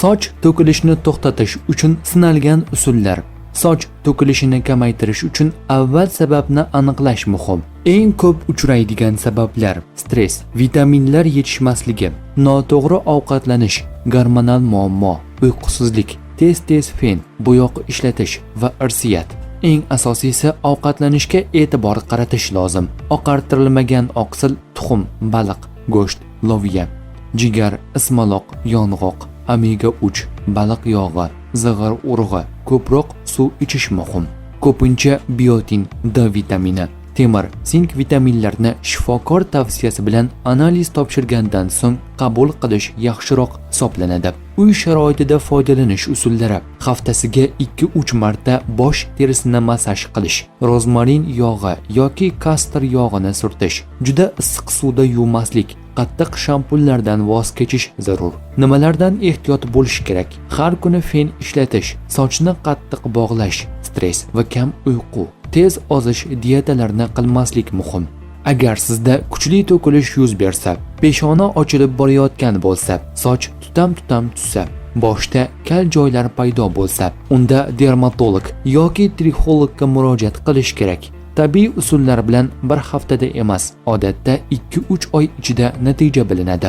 Soch to'kilishini to'xtatish uchun sinalgan usullar. Soch to'kilishini kamaytirish uchun avval sababni aniqlash muhim. Eng ko'p uchraydigan sabablar: stress, vitaminlar yetishmasligi, noto'g'ri ovqatlanish, gormonal muammo, uyqusizlik, tez-tez fen, bo'yoq ishlatish va irsiyat. Eng asosiysi, ovqatlanishga e'tibor qaratish lozim. Oqartirilmagan oqsil, tuxum, baliq, go'sht, loviya, jigar, ismaloq, yong'oq, omega 3, baliq yog'i, zig'ir urug'i, ko'proq suv ichish muhim. Ko'pincha biotin, D vitamini, temir, sink vitaminlarini shifokor tavsiyasi bilan analiz topshirgandan so'ng qabul qilish yaxshiroq hisoblanadi. Uy sharoitida foydalanish usullari: haftasiga 2-3 marta bosh terisini massaj qilish, rozmarin yog'i yoki kastor yog'ini surtish, juda issiq suvda yuvmaslik, qattiq shampunlardan voz kechish zarur. Nimalardan ehtiyot bo'lish kerak? Har kuni fen ishlatish, sochni qattiq bog'lash, stress va kam uyqu, tez ozish dietalarini qilmaslik muhim. Agar sizda kuchli to'kilish yuz bersa, peshona ochilib borayotgan bo'lsa, soch tutam-tutam tushsa, boshda kal joylar paydo bo'lsa, unda dermatolog yoki trixologga murojaat qilish kerak. Tabiiy usullar bilan bir haftada emas, odatda 2-3 oy ichida natija bilinadi.